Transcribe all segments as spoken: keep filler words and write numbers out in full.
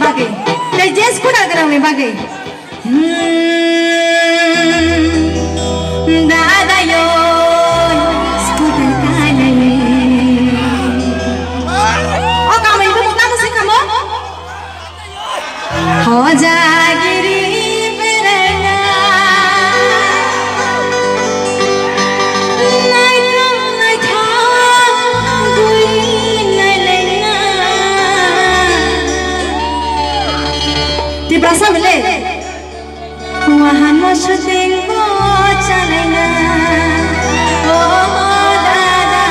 bagwi, tei je scooter gwnangni bagwi. Hmm, dada yo, scooter kanai. O kamani bumung tamo se kamo? Hojagiri berana. Naithok naithok bui nailaina. Tiprasa mile. Wahan mo shooting bo chalaina. O dada.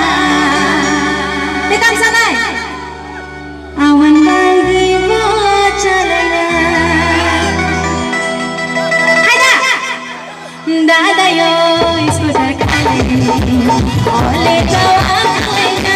Betam sanai. Awan bangwi bo chalaina. Haida. Dada yo, scooter kalaina. Ole jawa kalaina.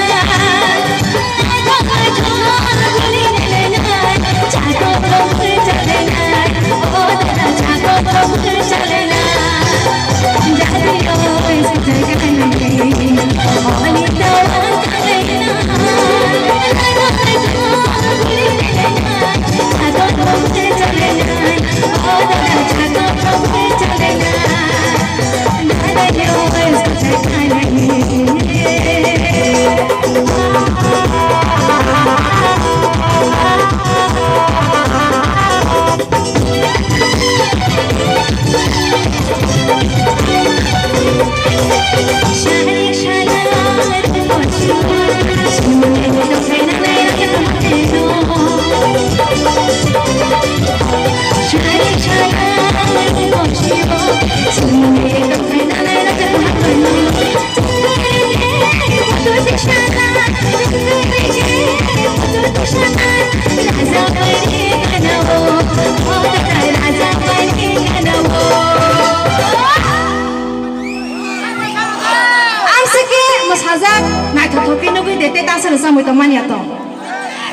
Ang se khe mwsajak naithothok khe nugwi de, tei tasa rwchapmwi tongmani ya tong.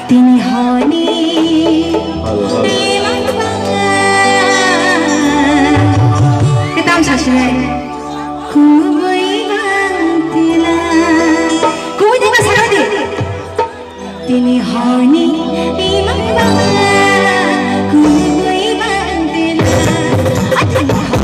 Tini honi khe tam sasinai. Kubui bang tila. Kubui tila sakha di. Tini honi imang bang. Kubui bang tila. Tini honi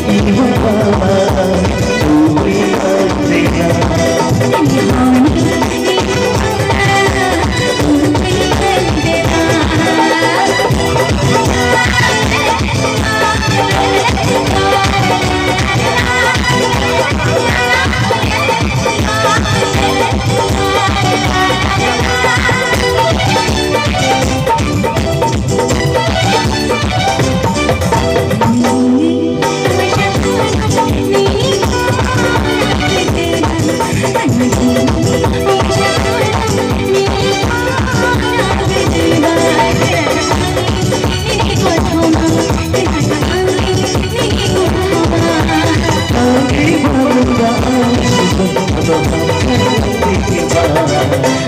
imang bang.